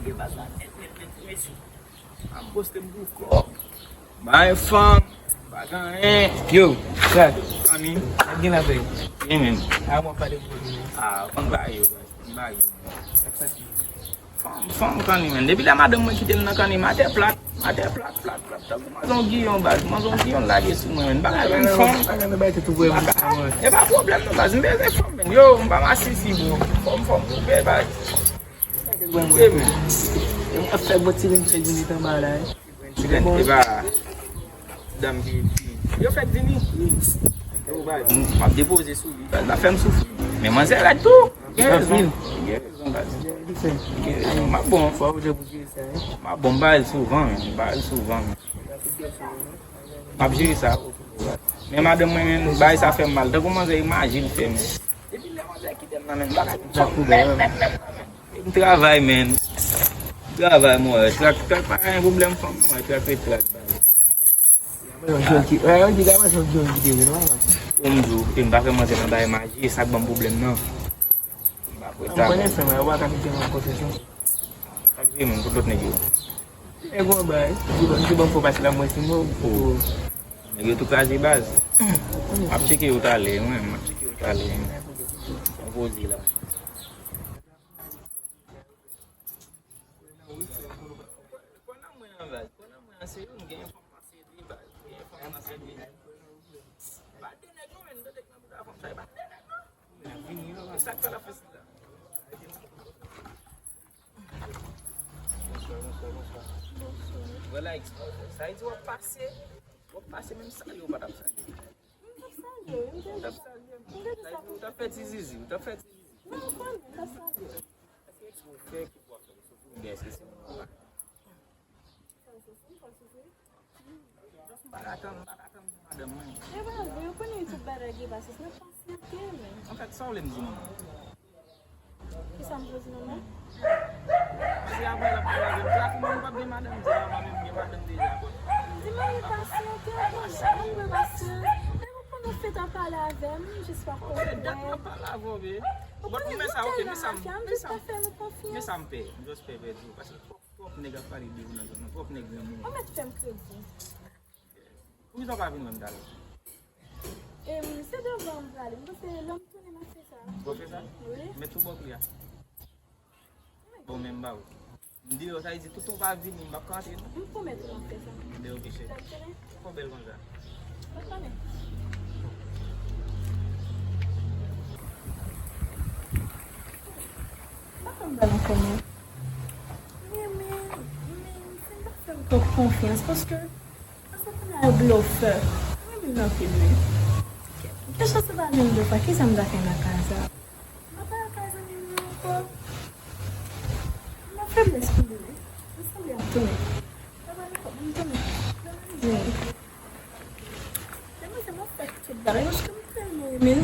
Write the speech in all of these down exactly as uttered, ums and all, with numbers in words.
Gen baz la nèt, nèt, nèt, mesye. An poste m pou kòb. Bay fanm, pa gen anyen. Yo, Chak. Fanmi. Nèg gen la fè. Gen menm. A, mwen pale pou li. A, konn ba yo, baz. Konn ba yo. Sa k pase? Fanm, fanm kanni, menn. Depi lè madanm mwen kite m nan kanni, m atè plat, m atè plat, plat, plat. Tankou manzon Giyon, baz. Manzon Giyon lage sou mwen, menn. M pa ka jwenn fanm. M pa ka, e pa pwoblèm, non, baz. M bezwen fanm, menn. Yo, m pa masisi, bro. Fò m, fò m koupe, baz. Koupe, menn. E mwen ap fè bon ti ring fè di mitan ba la, eh. Ti grenn, e pa dam ki, ki, yo fèk vini. Yo, baz, m ap depoze sou li. Baz la fè m soufri. Men manzè rèd tou. Gen rezon. Gen rezon, baz. Gen rezon. M ap bon. M ap bon, m pa al souvan, men. M pa al souvan, men. M ap jere sa. Men madanm mwen, men, bagay sa fè m mal. Tankou manzè, imajin fè m. Depi lè manzè kite m nan men, bagay m travay, men. Travay, mwen. Trak, trak pa gen pwoblèm fanm, mwen. Trak ret trak, baz. Yon jòn ki, yon ki, yon jòn ki te vin, wè. Pou m di w, e m pa fè manzè nan bagay maji, e sa k ban m pwoblèm nan. M pa kwè sa. M konnen sa, men, ou pa ka kite m nan konsesyon. Sa k vye menm, tout lòt nèg yo. E gwo bay, m te ban m fò pase la, mwen, si mwen, pou nèg yo tou kraze baz. M ap tcheke yo talè, mwen, m ap tcheke yo talè. Yon koze la. Pran nan mwen an, baz. Pran nan mwen an, se yo, m gen fanm nan seri, baz. M gen fanm nan seri. Pa de nèg non, men, tande k nan bouda fanm sa, e pa de nèg non. E sa k fè l ap fè sila. Bonswa, bonswa, bonswa. Bonswa. Vwala, sa vle di w ap pase, w ap pase menm salye w pa t ap salye. M t ap salye w, m te, m te di sa pou ou t ap fè ti zizi, ou t ap fè ti zizi. Non, ou konnen, m t ap salye w. Èske eksprè w fè ki pou w ap fè m soufri oubyen èske se mwen ou pa? Fè m soufri, fè m soufri. Just m pa ka tann, m pa ka tann pou madanm mwen. E pa vre, ou konnen tout bagay gen pasyans, men pasyante, men. Anfèt, sa w vle m di manman? Kisa m vle di manman? Paske apre l ap pale avè m, se la pou mwen, nou p ap gen madanm, di la, mwen menm, m gen madanm deja, bon. Di manman pasyante, bon, chak moun mwen pasyante. Lè nou konn ou fèt ap pale avè m, jis pa konprann. Ok, dat m ap pale avè w, be. Ou konnen nou tèlman mafya, m jis pa fè nou konfyans. Men sa m pè, m just pè pèdi w, paske twòp, twòp nèg ap pale de ou nan zòn nan, twòp nèg renmen w. Ou mèt fè m kredi. Poukisa w pa vin wè m talè? Em, se devan m prale. M panse lè m tounen, m ap fè sa. W ap fè sa? Wi. Mèt sou bò pye a. Bon, men m ba ou. M deyò, sa vle di, toutan w pa vini, m p ap ka antre, non. M pwomèt ou m ap fè sa. Ebyen, oke, cheri. Sa m konnen? Fò bèl konsa. Ou konnen. Pa fè m bal ankò, non. Men, men, men, men, fè m pa fè m twòp konfyans, paske Paske kounye a yo blofè. Mwen menm nan fim wi. Kesyon se pa menm blofè, kisa m ta fè nan ka sa? M pa lakay zanmi m nan ankò. M nan feblès pou li wi. Li sanble ap tounen. Sa pa nan kòb, m tounen. Nan manje. Demen se mwen fè tout bagay, paske m tèlman renmen l.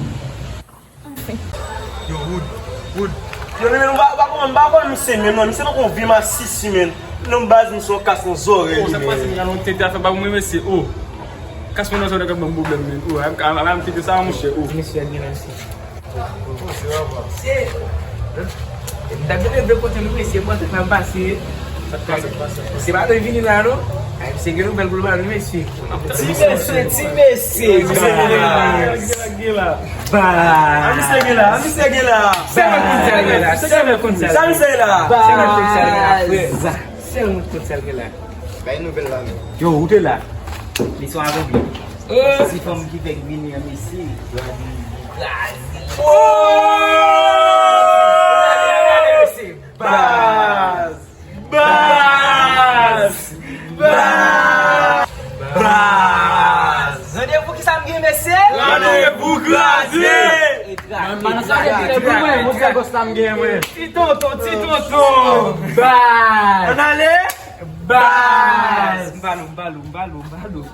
Anfen. Yo, Wood, Wood. Yo, men, men, ou pa, ou pa konn, ou pa konn misye menm, non. Misye tankou yon vye masisi, men. Non, baz, misye yon kas nan zòrèy li, men. Oh, sa k pase, m nan yon tenten afè, pa mwen, mesye, oh. Kas mwen nan zòrèy k ap ban m pwoblèm, men. Oh, a, a, a, m tenten sa, monchè, oh. Mesye, gen la, mesye. Se, m t ap vin leve kote nou, mesye, bon, sa k mal pase. Se pa nou vini la, non. Ay, misye gen nouvèl pou l ba nou, mesye. Ti mesye, ti mesye. Baz. Baz. A misye gen la, a misye gen la. Sèlman konn sa l gen la, sèlman konn sa l gen la. Sa misye gen la. Sèlman konn sa l gen la, frè. Sèlman konn sa l gen la. Bay nouvèl la, men. Yo, ou te la. Li se yon akonpli. Oh. Si fanm ki fèk vini an, mesye. Yo a di, kraze. Oh! Baz. Baz! Baz! Baz! Randevou kisa m gen, mesye? Randevou kraze! E kraze, e kraze, e kraze. Ti tonton, ti tonton! Baz! Ann ale? Baz! M ba nou, m ba nou, m ba nou, m ba nou.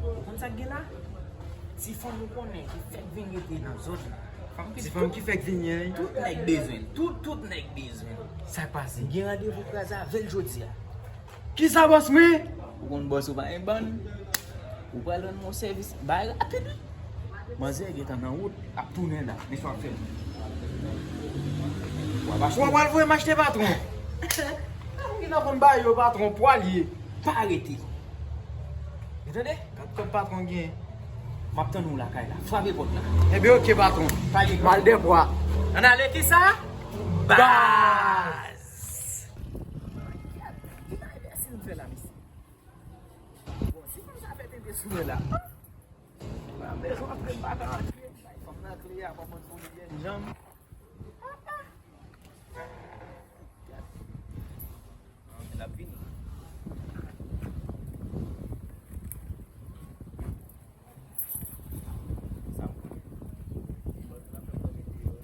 Ou konn sa k gen la? Ti fanm ou konnen ki fèk vin rete nan zòn nan. Ti fanm ki fèk vini an, wi. Tout nèg bezwen l. Tout, tout nèg bezwen l. Sa k pase? M gen randevou kraze avè l jodi a. Kisa, bòs mwen? Ou konn bòs ou pa gen bann. Ou pral rann mwen yon sèvis. Bay rapid, wi. Manzè gentan nan wout, ap tounen la. Men sa w ap fè m. Ou pral voye m achte patwon. Patwon ki nan konn ba yo patwon, pwa l ye. Pa rete. Ou tande? Gad kòb patwon gen. M ap tann ou lakay la. Frape pòt la. Ebyen, oke, patwon. Pale. M al dèpwa. Ann ale kisa? Baz! Baz! Ki bagay bèsi m fè la, mesye? Bon, si fanm sa fè tete sou mwen la. Mwen bezwen antre, m pa ka antre. Bay fanm nan kle a, pa konn pou li jèn janm. Papa! Gad. An, l ap vini. Sa m konnen. Bon, l ap fè m mete yo.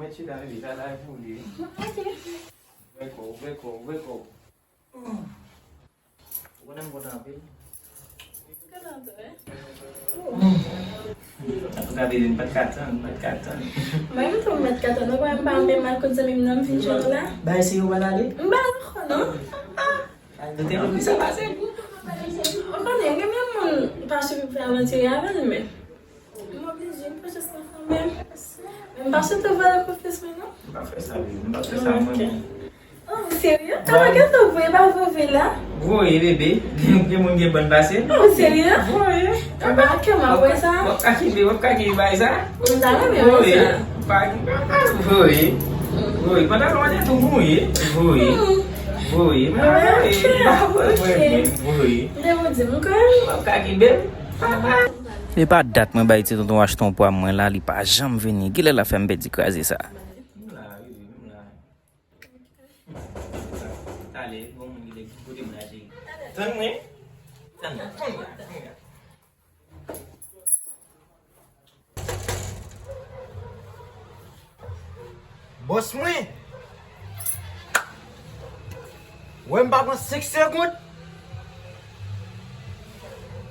Mèt chita, bebe, sa la e pou li. Ouvè kò, ouvè kò, ouvè kò. Ou konnen m kontan anpil. Antouka, bebe, m pa t ka tann, m pa t ka tann. Mwen menm tou, m pa t ka tann. Ou kwè m pa menm al kot zanmi m nan, m vin jwenn ou la? Bay se yo pa t ale? M pa ankò, non. Ah. Ay, nou te anvi sa pase. Ou konnen, gen menm moun pa sipoze fè avantire avè l, men. M oblije, m fè jès la kanmenm. Men m pa swete w voye konfyans mwen, non. M pa fè sa, bebe. M pa fè sa, mwen menm. Oh, serye? Kòman gen tan voye, pa voye la? Voye, bebe. Gen, gen moun gen bann pase. Oh, serye? Voye. Anba kè m ap voye sa? W ap ka kenbe, w ap ka kenbe bagay sa? M ta renmen wè sa. Voye. Pa, pa, pa, voye. Voye. Pantalon an te tou mouye. Voye. Voye. M pa voye. M pa voye. Voye. M te pou di m kòm. W ap ka kenbe. E pa dat mwen bay ti tonton achte yon pwa mwen la, li pa janm vini. Kilè l ap fè m pèdi kraze sa? Talè, gon moun ki te kote mwen la, cheri. Tann mwen. Tann mwen. Tann mwen. Tann mwen. Bòs mwen! Wè m pa pran senk segonn.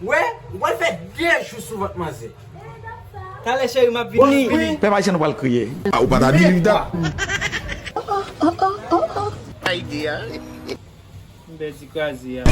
Wè, ou pral fè de jou sou vant manzè. Talè cheri, m ap vini. Bòs mwen! Pèp ayisyen nou pral kriye. Ah, ou pa ta believe that. M pèdi kraze a.